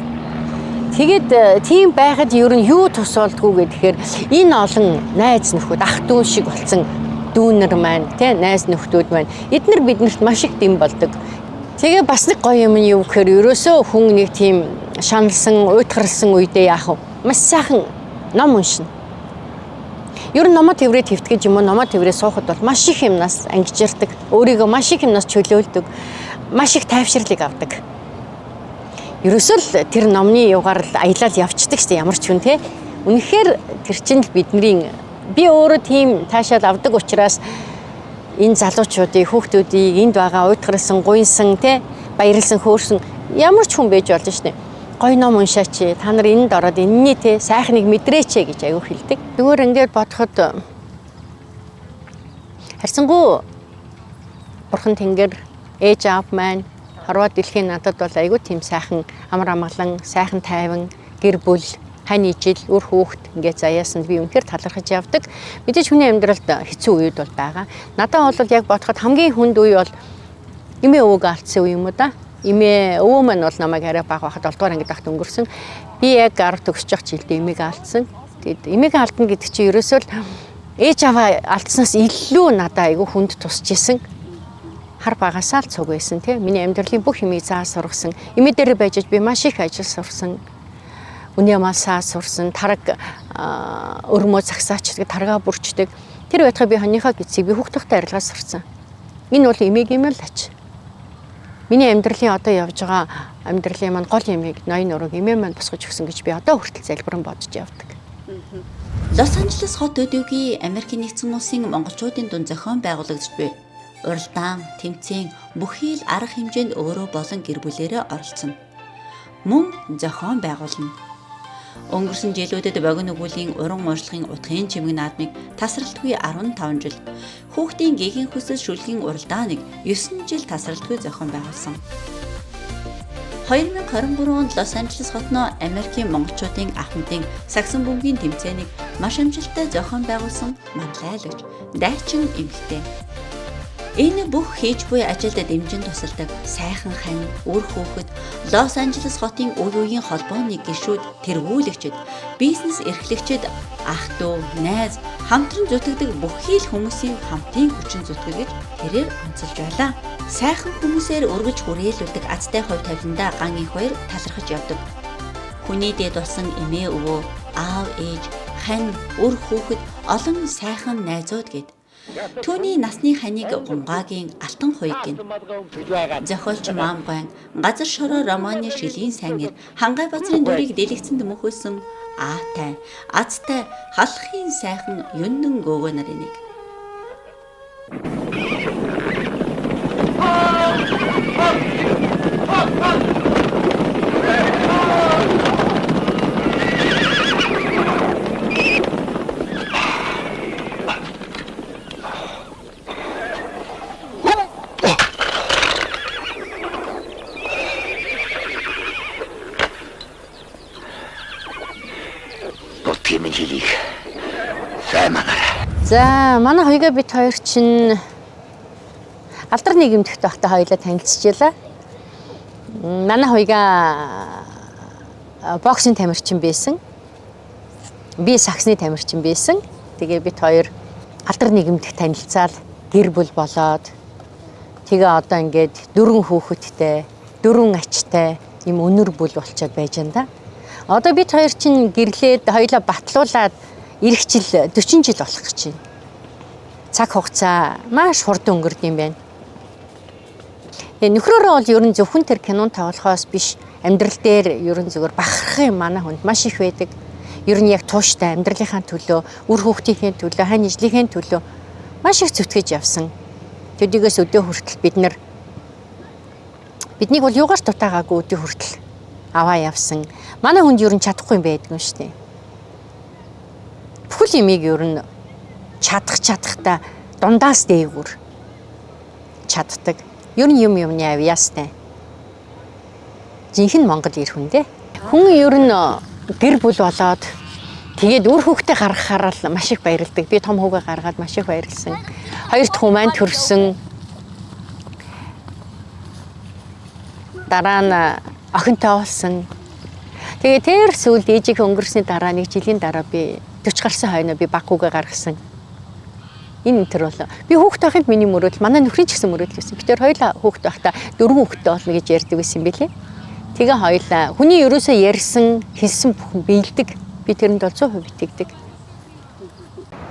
Тэгээд тийм байхад ер нь юу тус болдгоо гэхээр энэ олон найз нөхөд ах дүү шиг болсон дүүнер маань тий найз нөхдүүд маань эднэр биднэрт маш их дэм болдог. Тэгээ бас нэг гоё юм нь юу гэхээр ерөөсөө хүн нэг тийм шаналсан, уйтгарсан үедээ яах вэ? Маш сайхан ном уншина. Ер нь номоо тэврээ твтгэж юм уу, номоо тэврээ суухад бол маш их юмнаас ангижирдаг. Өөрийгөө маш их юмнаас чөлөөлдөг. Маш их тайвширлыг авдаг. Ерөөсөө л тэр номны югаар л аялал явцдаг шүү дээ ямар ч хүн те. Үнэхээр тэр чинь л бидний би өөрөө тийм таашаал авдаг учраас энэ залуучуудыг, хүүхдүүдийг энд байгаа уйтгарсан, гуйнсан те баярлсан, хөөрсөн ямар ч хүн байж болно шүү дээ. Гой ном уншаач. Та нар энд ороод энэний те сайхныг мэдрээч гэж аягүй хэлдэг. Зүгээр ингээд бодоход харьцангуй бурхан тэнгэр ээж аав маань хорвоо дэлхийн надад бол айгүй тийм сайхан амар амгалан, сайхан тайван, гэр бүл, хань ижил, үр хүүхэд ингээд заяасан би үнэхээр талархаж явдаг. Мэдээж хүний амьдралд хэцүү үед бол байгаа. Надад бол яг бодоход хамгийн хүнд үе бол эмээ өвөг алдсан үе юм уу да. Эмээ өвөө маань бол намайг арай бага байхад 7 дугаар ангид байхад өнгөрсөн. Би яг 10 төгсөж явах жилдээ эмээг алдсан. Тэгэд эмээг алдна гэдэг чинь ерөөсөө л ээж аваа алдсанаас илүү надад айгүй хүнд тусч исэн. Хар багасаа л цуг байсан тий. Миний амьдралын бүх юмыг заа сургасан. Эмээ дээр байж би маш их ажил сурсан. Үнэ малсаа сурсан, тараг өрмөө загсаачдаг, таргаа бүрчдэг. Тэр байтугай би хоньныхоо гидсийг би хүүхдийнхтэй арилгаа сурсан. Энэ бол эмээгийн юм л ач. Миний амьдралын одоо явж байгаа амьдралын маань гол юмыг ноён нурууг эмээ маань босгож өгсөн гэж би одоо хүртэл залбирan бодож явдаг. Лос Анжелес хот өдөөгийн Америкийн нэгдсэн улсын монголчуудын дунд зохион байгуулагдж буй уралдаан, тэмцээн бүхий л арга хэмжээнд өөрөө болон гэр бүлээрээ оролцоно. Мөн зохион байгуулна. Өнгөрсөн жилүүдэд богино өгүүлийн уран урсгалын утгын чимэг наадмыг тасралтгүй 15 жил, хүүхдийн гэгийн хүсэл шүлгийн уралдааныг 9 жил тасралтгүй зохион байгуулсан. 2023 онд Лос Анжелес хотноо Америкийн монголчуудын ахмадын сагсан бөмбөгийн тэмцээнийг маш амжилттай зохион байгуулсан манлайлагч дайчин эмэгтэй. Энэ бүх хийж буй ажилд дэмжин тусалдаг сайхан хань, үр хүүхэд, Лос Анжелес хотын үе үеийн холбооны гишүүд, тэргүүлэгчид, бизнес эрхлэгчид, ах дүү, найз, хамтран зүтгэдэг бүхий л хүмүүсийн хамтын хүчин зүтгэл гэж тэрээр онцолж байлаа. Сайхан хүмүүсээр өргөж хүрээлүүлдэг азтай хувь тавиландаа ган их хоёр талархаж явдаг. Хүний дэд болсон эмээ өвөө, аав ээж, хань, үр хүүхэд, олон сайхан найзууд гэд. Түүний насны ханыг Гунгагийн Алтан хуйг гин. Зохиолч Маамгайн Газар шороо романы шилийн сайн эр Хангай базрын дүрийг дэлгэцэнд мөхөөсөн аатай, азтай халахын сайхан юннэн гөөгөө нарын нэг. За манай хоёгаа бит хоёр чинь алдар нийгэмдэгт байхдаа хоёлаа танилцчихлаа. Манай хоёгаа боксing тамирчин байсан. Би саксны тамирчин байсан. Тэгээ бит хоёр алдар нийгэмдэх танилцаал гэр бүл болоод тэгээ одоо ингээд 4 хүүхэдтэй, 4 ачтай юм өнөр бүл болчиход байж энэ да. Одоо бит хоёр чинь гэрлээд хоёлаа батлуулаад эх жил 40 жил болох гэж байна. Цаг хугацаа маш хурдан өнгөрд юм байна. Тэгээ нөхрөөрөө бол ер нь зөвхөн тэр кинон тоглохоос биш амьдрал дээр ер нь зөвхөн бахархах юм манай хүнд маш их байдаг. Ер нь яг тууштай амьдралынхаа төлөө, үр хүүхдийнхээ төлөө, хань ижлийнхээ төлөө маш их зүтгэж явсан. Төдийгөөс өдөө хүртэл бид нар биднийг бол юугаар дутаагаагүй өдөө хүртэл аваа явсан. Манай хүнд ер нь чадахгүй юм байдгүй шүү дээ. Бүхэл юмыг ер нь чадах чадахта дундаас дээгүүр чаддаг. Ер нь юм юмны авьяастай. Жинхэнэ Монгол эр хүн дээ. Хүн ер нь гэр бүл болоод тэгээд үр хүүхдээ гаргахаар л маш их баярлдаг. Би том хүүгээ гаргаад маш их баярлсан. Хоёр дахь хүү маань төрсөн. Дараа нь охинтой болсон. Тэгээ тэр сүүлд ээжийнхээ өнгөрсний дараа нэг жилийн дараа би 40 гарсан хойноо би баг хүүгээ гаргасан. Энэ тэр бол би хүүхэд байхад миний мөрөөдөл, манай нөхрийн ч гэсэн мөрөөдөл байсан. Би тэр хоёулаа хүүхэд байхдаа 4 хүүхэдтэй болно гэж ярьдаг байсан юм билээ. Тэгээ хоёулаа хүний ерөөсөө ярьсан, хэлсэн бүхэн биелдэг. Би тэрэнд бол 100% итгэдэг.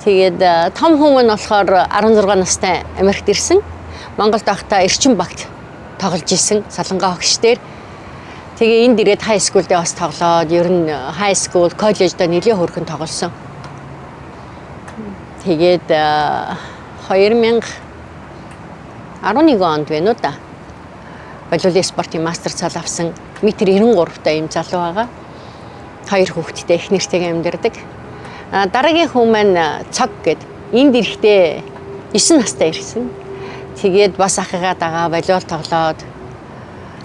Тэгээд том хүн нь болохоор 16 настай Америкт ирсэн. Монголд байхдаа Эрчин багт тоглож исэн Салангаа хогш дээр. Тэгээ энд ирээд high school дээр бас тоглоод, ер нь high school, коллеждоо нэлээд хөрхөн тоглосон. Тэгээд 2011 онд байна уу да. Волейболын спортын мастер цол авсан. Метр 93 та юм залуу байгаа. Хоёр хүүхэдтэй, их нэртэйгээ амьдардаг. Дараагийн хүн маань Цог гээд энд ирэхдээ 9 настай ирсэн. Тэгээд бас ахыгаа дагаа волейбол тоглоод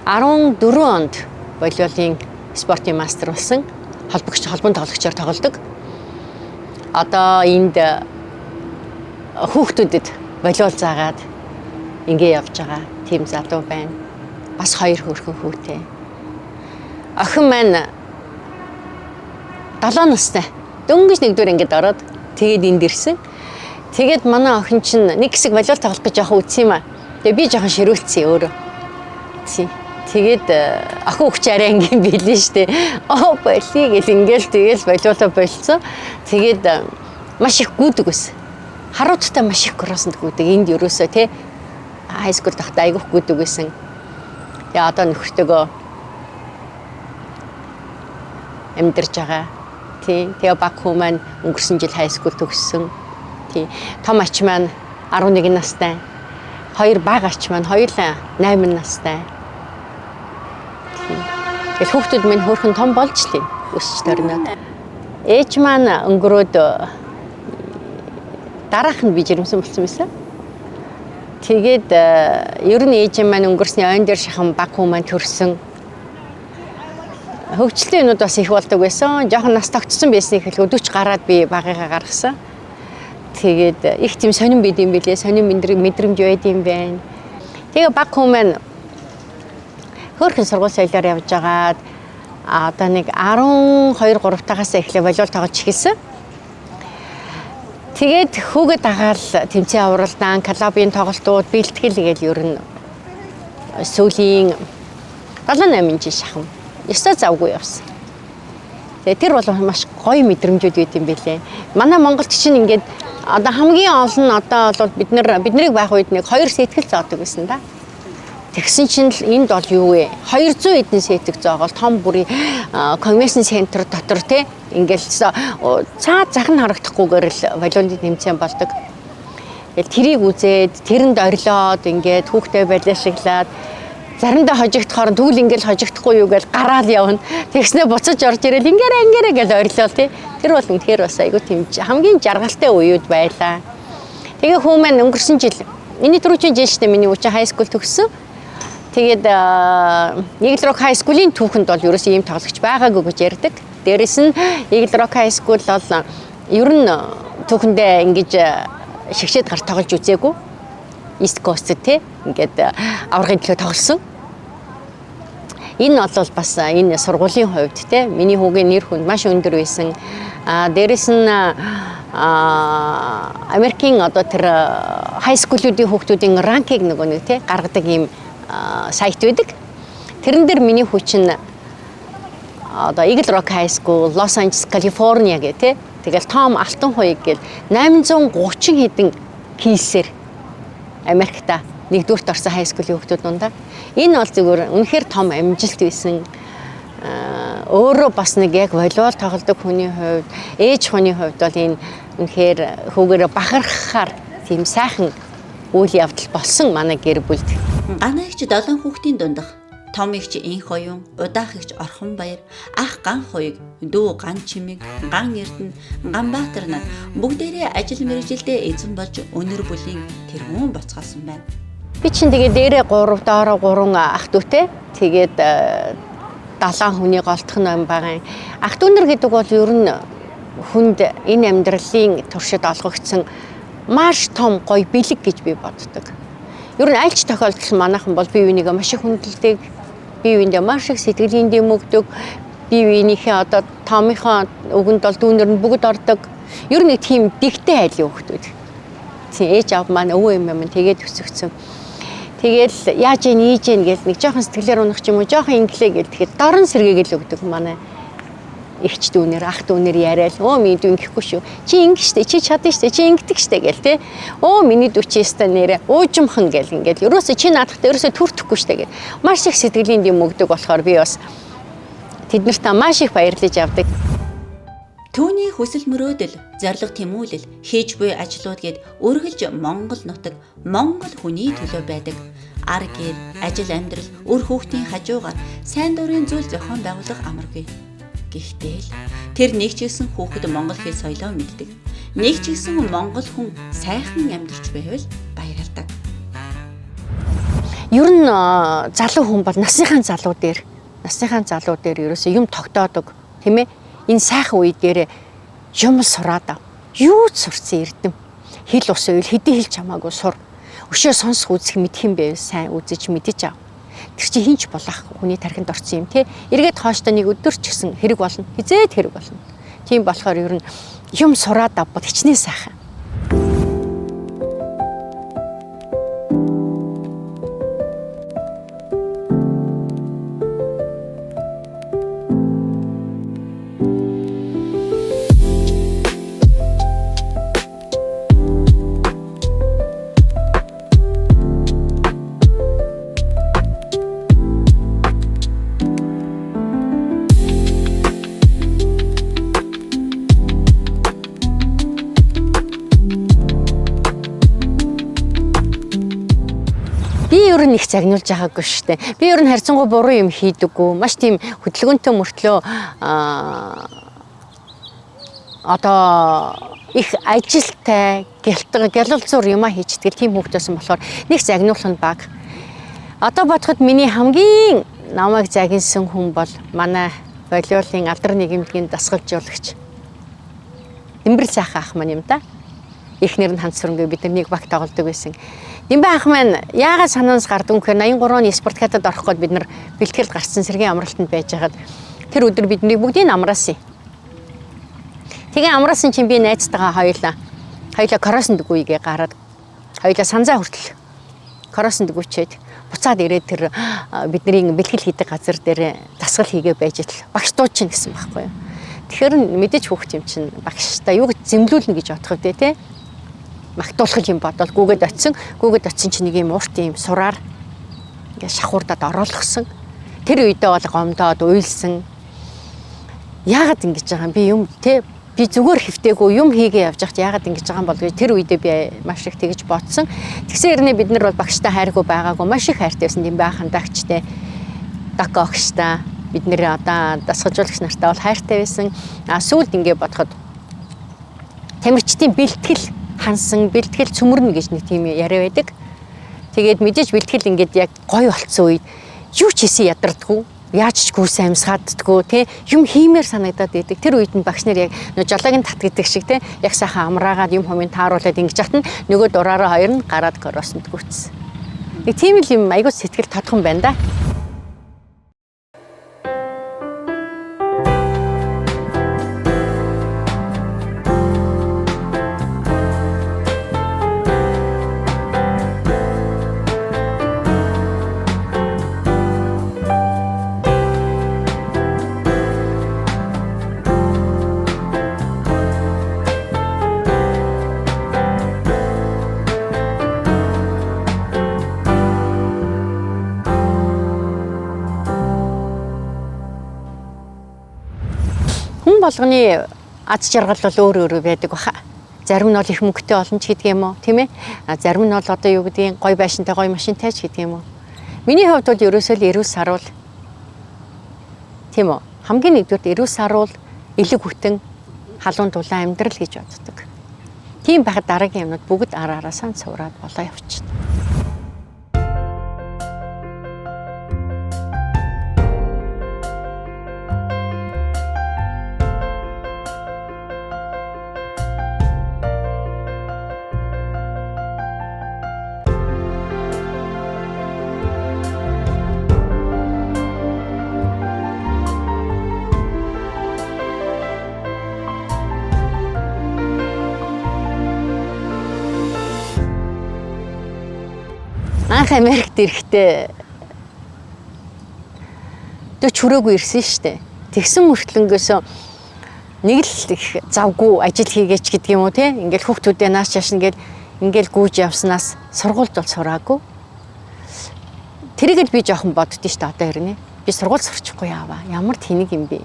14 онд волейболын спортын мастер болсон. Холбогч, холбон тоглогчоор тоглодог. Одоо энд хүүхдүүдэд волейбол заагаад ингээ явж байгаа тийм залуу байна. Бас хоёр хөөрхөн хүүтэй. Охин маань 7 настай. Дөнгөж нэгдүгээр ангид ороод тэгээд энд ирсэн. Тэгээд манай охин чинь нэг хэсэг волейбол тоглох гэж жоохон үтсэн юм а. Тэгээ би жоохон ширүүлсэн өөрөө. Тий. Тэгээд охин өгч арай ангийн билээ штэ. Оо боли гэл ингээл тэгэл волейболоо болцсон. Тэгээд маш их гүйдэг байсан. Харуудтай маш их кроссонд гүйдэг. Энд ерөөсөө тий high school тахта айгүйх гүйдэг байсан. Тэгээ одоо нөхөртөөгөө амьдарч байгаа. Тий. Тэгээ баг хүү маань өнгөрсөн жил high school төгссөн. Тий. Том ач маань 11 настай. Хоёр бага ач маань хоёулаа 8 настай. Тий. Тэгэл хүүхдүүд минь хөөрхөн том болж л юм. Өсч төрнөд. Ээж маань өнгөрөөд дараах нь би жирэмсэн болсон байсан. Тэгээд ер нь ээж маань өнгөрсний ойн дээр шахан баг хүү маань төрсөн. Хөгжлийн юмнууд бас их болдог байсан. Жохон нас тогтсон байсныг хэлэхэд 40 гараад би багыгаа гаргасан. Тэгээд их тийм сонин байд юм билээ. Сонин мэдрэмж байд юм байна. Тэгээ баг хүү маань хөөрхөн сургууль соёлоор явж байгаад одоо нэг 12 3 тагаас эхлээ волейбол тоглож эхэлсэн. Тэгээд хүүгээ дагаал тэмцээн авралдаан, клубын тоглолтууд, бэлтгэл гээл ер нь сүүлийн 7 8 жил шахам. Ёстой завгүй явсан. Тэгээ тэр бол маш гоё мэдрэмжүүд байт юм билээ. Манай Монголд чинь ингээд одоо хамгийн олон нь одоо бол бид нар биднийг байх үед нэг 2 сэтгэл зоодог байсан да. Тэгсэн чинь л энд бол юу вэ? 200 хэдэн сэтгэл зоогоол том бүрийн convention center дотор те ингээл цаа зах нь харагдахгүйгээр л волейболын тэмцээн болдог. Тэгэл тэрийг үзээд тэрэнд орилоод ингээд хүүхдээ балиашиглаад заримдаа хожигдохоор тэгвэл ингээл хожигдохгүй юу гэж гараал явна. Тэгснээ буцаж орж ирэл ингээрэ ингээрэ гэж орилол тий. Тэр бол үнэхээр бас айгүй тийм хамгийн жаргалтай үеуд байлаа. Тэгээ хүү маань өнгөрсөн жил миний түрүүчийн жил шүү дээ, миний үчин high school төгссөн. Тэгээд Eagle Rock High School-ийн түүхэнд бол ерөөсөө ийм тоглогч байгаагүй гэж ярьдаг. Дээрэс нь Eagle Rock High School бол ер нь түүхэндээ ингэж шигшээд гар тоглож үзээгүй. East Coast тий ингээд аваргын төлөө тоглосон. Энэ бол бас энэ сургуулийн хувьд те миний хүүгийн нэр хүнд маш өндөр байсан. Дээрэс нь Америкийн одоо тэр high school-үүдийн хүүхдүүдийн rank ийг нөгөө нэг те гаргадаг ийм сайт байдаг. Тэрэн дээр миний хүү чинь одоо Eagle Rock High School, Los Angeles, California гэх те. Тэгэл том алтан хуйг гэл 830 хэдэн кейсээр Америкта нэгдүгüрт орсон high school-ийн хүүхдүүд дундаа. Энэ бол зүгээр үнэхээр том амжилт байсан. Өөрөө бас нэг яг волейбол тоглодог хүний хувьд, ээж хүний хувьд бол энэ үнэхээр хүүгээрээ бахархахаар тийм сайхан үйл явдал болсон манай гэр бүлд. Ганаа эгч 7 хүүхдийн дундах том эгч Инх оюун, удаах эгч Орхон баяр, ах Ган хуйг, дүү Ган чимэг, Ган эрдэнэ, Ганбаатар нар бүгдээрээ ажил мэргэжилдээ эзэн болж өнөр бүлийн тэргүүн буцгаалсан байна. Би чинь тэгээ дээрээ 3, доороо 3 ах дүүтэй. Тэгээд 7 хүний голдох ном байгаа. Ах дүү нар гэдэг бол ер нь хүнд энэ амьдралын туршид олгогдсон маш том гоё бэлэг гэж би боддог. Ер нь аль ч тохиолдолд манайхан бол бие бинийгээ маш их хүндэлдэг, бие биендээ маш их сэтгэлийн дэм өгдөг. Бие биенийхээ одоо томынхоо үгэнд бол дүүнер нь бүгд ордог. Ер нь нэг тийм дэгтэй айлын хүүхдүүд. Тийм, ээж аав маань өвөө юм юм тэгээд өсөгцөн. Тэгэл яаж ийн ийж ийн гэл нэг жоохон сэтгэлээр унах ч юм уу, жоохон инглээ гэл тэгэхээр дорн сэргээгээл өгдөг манай эгч дүүнэр, ах дүүнэр яриад, өө миний дүү ингэхгүй шүү. Чи ингэ штэ, чи чадна штэ, чи ингэдэг штэ гэл те. Өө миний дүү чи өстой нэрэ уужимхан гэл ингээл ерөөсөө чи наадахтай ерөөсөө төртөхгүй штэ гэл. Маш их сэтгэлийн дэм өгдөг болохоор би бас тэднэртээ маш их баярлаж явдаг. Түүний хүсэл мөрөөдөл, зорилго тэмүүлэл, хийж буй ажлууд гээд үргэлж Монгол нутаг, Монгол хүний төлөө байдаг. Ар гэр, ажил амьдрал, үр хүүхдийн хажуугаар сайн дурын зүйл зохион байгуулах амаргүй. Гэхдээ л тэр нэг ч гэсэн хүүхэд монгол хэл соёлоо мэддэг. Нэг ч гэсэн монгол хүн сайхан амьдарч байвал баярлдаг. Ер нь залуу хүн бол насныхаа залуу дээр ерөөсөө юм тогтоодог, тийм ээ. Энэ сайхан үе дээр юм сураад ав. Юу ч сурсан эрдэм. Хэл ус уйл хэдий хэл чамаагүй сур. Өшөө сонсох үзэх мэдх юм байв, сайн үзэж мэдэж ав. Тэр чи хинч булаах хүний тархинд орсон юм те. Эргээд хооштой нэг өдөр ч гэсэн хэрэг болно. Хизээд хэрэг болно. Тийм болохоор ер нь юм сураад авбал хичнээн сайхан. Би ер нь их загнуулж байгаагүй шүү дээ. Би ер нь харьцангуй буруу юм хийдэггүй. Маш тийм хөдөлгөөнтэй мөртлөө одоо их ажилтай, гялалзуур юмаа хийчдэг тийм хүүхдээсэн болохоор нэг загнуулах нь баг. Одоо бодоход миний хамгийн намайг загинсан хүн бол манай волейболын алдар нийгэмлэгийн дасгалжуулагч Дэмбэрэл сайхан ах маань юм да. Эхнэр нь ханц сүрэнгүй бид нар нэг баг тоглодог байсан. Дэмбэ ах маань яагаад санаанаас гардаг юм гэхээр 83 оны спортхатад орох гээд бид нар бэлтгэлд гарсан сэргийн амралтанд байж байхад тэр өдөр бидний бүгдийг амраасан. Тэгээ амраасан чинь би найзтайгаа хоёулаа кроссонд гүйгээ гараад хоёулаа санзаа хүртэл кроссонд гүйчээд буцаад ирээд тэр бидний бэлтгэл хийдэг газар дээр дасгал хийгээ байж итл багш дуучин гэсэн байхгүй юу. Тэгэхээр мэдээж хүүхд юм чинь багштай юу гэж зэмлүүлнэ гэж бодох вэ те. Магтуулах юм бодвол гүгээд очисон чинь нэг юм урт юм сураар ингээд шахуурдад ороолгосон. Тэр үедээ бол гомдоод уйлсан. Яагаад ингэж байгаа юм би юм те би зүгээр хэвтээгүй юм хийгээ явж байхад яагаад ингэж байгаа юм бол гэж тэр үедээ би маш их тэгж бодсон. Тэгсэн хэрнээ бид нар бол багштай хайргүй байгаагүй маш их хайртай байсан юм байхан дагчтай докогчтай бид нэр одоо дасгалжуулагч нартай бол хайртай байсан. А сүүлд ингэ бодоход тамирчдын бэлтгэл хансан, бэлтгэл цөмөрнө гэж нэг тийм яриа байдаг. Тэгээд мэдээж бэлтгэл ингээд яг гоё болцсон үед юу ч хийсэн ядардгүй, яаж ч гүйсэн амьсгааддггүй тий юм хиймээр санагдаад байдаг. Тэр үед нь багш нар яг жолоог нь тат гэдэг шиг тий яг сайхан амраагаад юм хумын тааруулаад ингэж хатна нөгөө дураараа хоёр нь гараад кроссонд гүйцсэн. Нэг тийм л юм айгүй сэтгэл тодхон байна да. Хүн болгоны аз жаргал бол өөр өөр байдаг баха. Зарим нь бол их мөнгөтэй олон ч гэдэг юм уу, тийм ээ? Зарим нь бол одоо юу гэдгийг гой байшинтай, гой машинтай ч гэдэг юм уу. Миний хувьд бол ерөөсөө л эрүүл саруул. Тийм үү? Хамгийн нэгдүгürt эрүүл саруул, элэг хүтэн, халуун дулаан амьдрал гэж боддог. Тийм байхад дараагийн юмнууд бүгд ар араасаа цувраад болоо явчихна. Анх Америкт ирэхдээ 40 хүрээгүй ирсэн шүү дээ. Тэгсэн мөртлөнгөөсөө нэг л их завгүй ажил хийгээч гэдэг юм уу те. Ингээл хүүхдүүдээ нааш чааш ингээл ингээл гүйж явснаас сургуульд бол сураагүй. Тэрийг л би жоохон боддоо шүү дээ одоо хэрнээ. Би сургууль сурчихгүй яаваа. Ямар тэнэг юм бэ?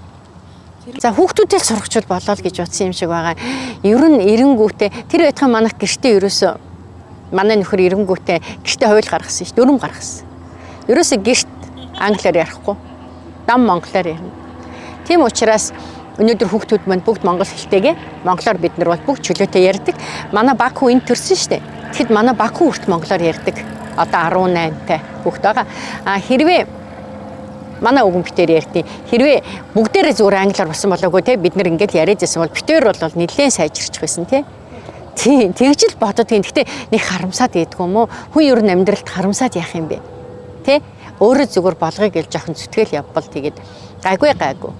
За хүүхдүүдээ л сургачвал болоо л гэж бодсон юм шиг байгаа. Ер нь эренгүүтээ тэр байтугай манайх гэртээ ерөөсөө манай нөхөр эренгүүтээ гэртээ хууль гаргасан шүү дээ. Өрөм гаргасан. Ерөөсөө гэрт англиар ярихгүй. Дам монголоор ярина. Тийм учраас өнөөдөр хүүхдүүд манд бүгд монгол хэлтэйгээ монголоор бид нар бол бүгд чөлөөтэй ярьдаг. Манай баг хүү энд төрсөн шүү дээ. Тэгэхэд манай баг хүү хүрт монголоор ярьдаг. Одоо 18-тай хүүхд байгаа. А хэрвээ манай өвгөн битээр ярьдیں۔ Хэрвээ бүгдээрээ зүгээр англиар болсон болоогүй те бид нар ингээл яриад байсан бол битээр бол нэлээд сайжирчих байсан те. Тийм тэгж л боддгийн. Гэтэ нэг харамсаад идэггүй юм уу? Хүн ер нь амьдралд харамсаад яах юм бэ? Тэ? Өөрөө зүгээр болгоё гэж жоохон зүтгэл явбал тэгээд гайгүй гайгүй.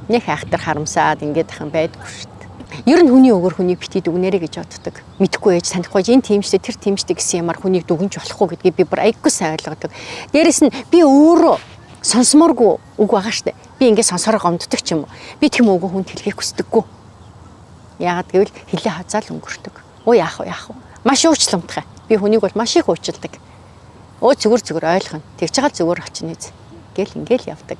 Нэг айхтар харамсаад ингээд ахын байдгүй шүү дээ. Ер нь хүний өгөр хүнийг бити дүгнэрэ гэж боддог. Мэдхгүй ээж танихгүй энэ тийм штэ тэр тийм штэ гэсэн юмар хүнийг дүгнж болохгүй гэдгийг би бүр айггүй сайн ойлгодог. Дээрэс нь би өөрөө сонсомооргүй үг байгаа штэ. Би ингээд сонсороо гомддог ч юм уу. Би тийм үгөө хүнд хэлхийг хүсдэггүй. Яагаад гэвэл хилээ хазаал өнгөрдөг. Оо яах вэ яах вэ? Маш уучламтгай. Би хүнийг бол маш их уучлдаг. Өө зүгээр зүгээр ойлгоно. Тэгж байгаа зүгээр очно үз. Гэл ингээл явдаг.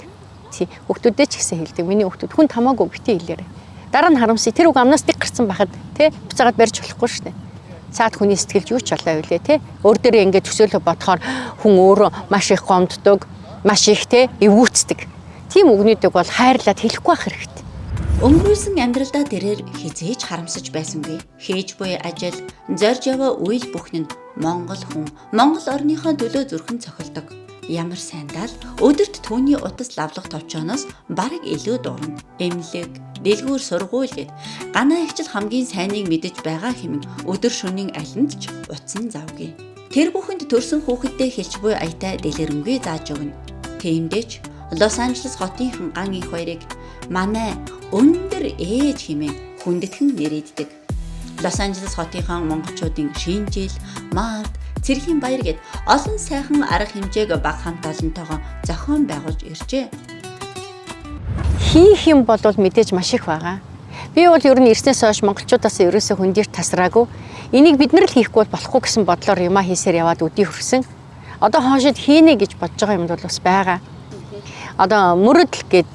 Тий. Хүүхдүүдээ ч гэсэн хэлдэг. Миний хүүхдүүд хүн тамаагүй бити хэлээрэй. Дараа нь харамсая. Тэр үг амнаас дэг гарсан байхад тий буцаагаад барьж болохгүй шүү дээ. Цаад хүний сэтгэлж юу ч болоо үлээ тий. Өөр дээрээ ингээд төсөөлө бодохоор хүн өөрөө маш их гомддог, маш их тий эвгүүцдэг. Тийм үгнүүдийг бол хайрлаад хэлэхгүй байх хэрэгтэй. Өнгөрүүлсэн амьдралдаа тэрээр хизээж харамсаж байсангүй. Хийж буй ажил, зорж яваа үйл бүхэн нь Монгол хүн, Монгол орныхоо төлөө зүрхэн цохилдог. Ямар сайндаа л өдөрт түүний утас лавлах товчооноос бараг илүү дуурна. Эмнэлэг, дэлгүүр сургууль гэд ганаа ихчил хамгийн сайныг мэдэж байгаа хэмээн өдөр шөнийн алинд ч утсан завгүй. Тэр бүхэнд төрсэн хүүхэдтэй хэлж буй аятай дэлгэрэнгүй зааж өгнө. Тиймдээ ч Лос Анжелес хотынхан ган их хоёрыг манай өндөр ээж хэмээн хүндэтгэн нэрийддэг. Лос Анжелес хотынхон монголчуудын шинэ жил, март, цэргийн баяр гэд олон сайхан арга хэмжээг баг хамт олонтойгоо зохион байгуулж иржээ. Хийх юм бол мэдээж маш их байгаа. Би бол ер нь ирснээс хойш монголчуудаас ерөөсөө хөндийр тасраагүй. Энийг бид нар л хийхгүй бол болохгүй гэсэн бодлоор юмаа хийсээр яваад өдий хүрсэн. Одоо хоошид хийнэ гэж бодож байгаа юм бол бас байгаа. Одоо мөрөдл гэд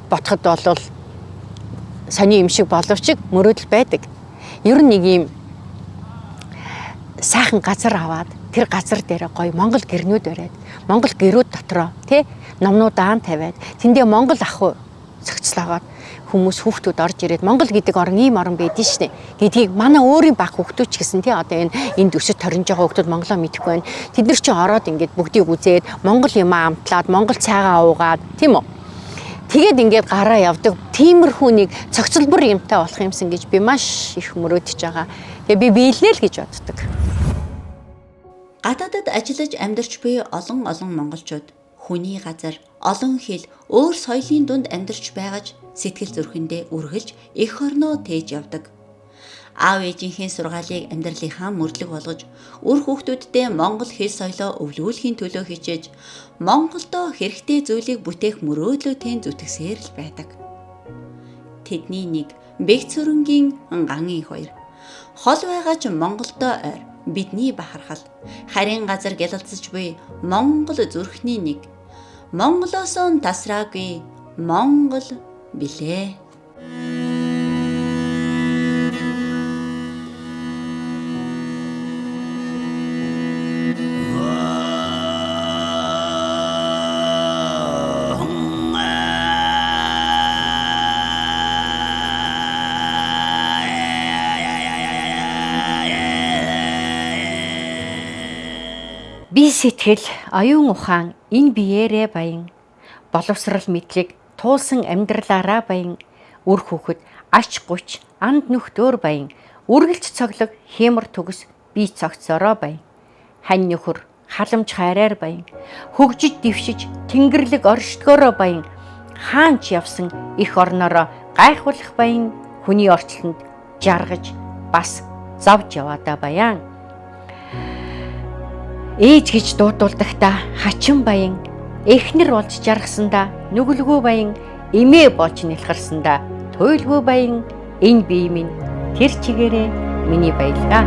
ботход бол сони юм шиг боловч мөрөөдөл байдаг. Ер нь нэг юм сайхан газар аваад тэр газар дээр гоё монгол гэрнүүд бариад монгол гэрүүд дотроо тий номнууд даан тавиад тэндээ монгол ах цогцлоогоод хүмүүс хүүхдүүд орж ирээд Монгол гэдэг орн ийм орн байдэн шнэ гэдгийг манай өөрийн баг хүүхдүүд ч гэсэн тий одоо энэ энд өсөж торинж байгаа хүүхдүүд монголоо мэдэхгүй байна. Тэд нар чи ороод ингээд бүгдийг үзээд монгол юм амтлаад монгол цайгаа уугаад тийм үү. Тэгээд ингээд гараа явдаг. Тиймэрхүү нэг цогцлбор юмтай болох юмсан гэж би маш их мөрөөдөж байгаа. Тэгээ би биелнэ л гэж боддог. Гадаадад ажиллаж амьдарч буй олон олон монголчууд хүний газар, олон хэл, өөр соёлын дунд амьдарч байгаж сэтгэл зүрхэндээ үргэлж эх орноо тээж явдаг. Аав ээжийнхээ сургаалыг амьдралынхаа мөрдлөг болгож, үр хүүхдүүддээ монгол хэл соёлоо өвлүүлэхийн төлөө хичээж, Монголдоо хэрэгтэй зүйлийг бүтээх мөрөөдлөө тэн зүтгэсээр л байдаг. Тэдний нэг Бэгцөрөнгийн ган их хоёр. Хол байгаа ч Монголдоо ойр бидний бахархал. Харин газар гялалзаж буй Монгол зүрхний нэг. Монголоос нь тасраагүй Монгол билээ. Би сэтгэл, оюун ухаан энэ биеэрээ баян, боловсрал мэдлэг туулсан амьдралаараа баян, үр хүүхэд ач гуч анд нөхдөр баян, үргэлж цоглог хиймор төгс бие цогцороо баян, хань нөхөр халамж хайраар баян, хөгжиж дэвшиж тэнгэрлэг оршдгоороо баян, хаанч явсан их орноороо гайхуулах баян, хүний орчлонд жаргаж бас зовж яваадаа баян. Ээж гэж дуудуулдахдаа хачин баян, эхнэр болж жаргасандаа нүгэлгүй баян, эмээ болж нялхарсандаа туйлгүй баян энэ бие минь тэр чигээрээ миний баялгаа.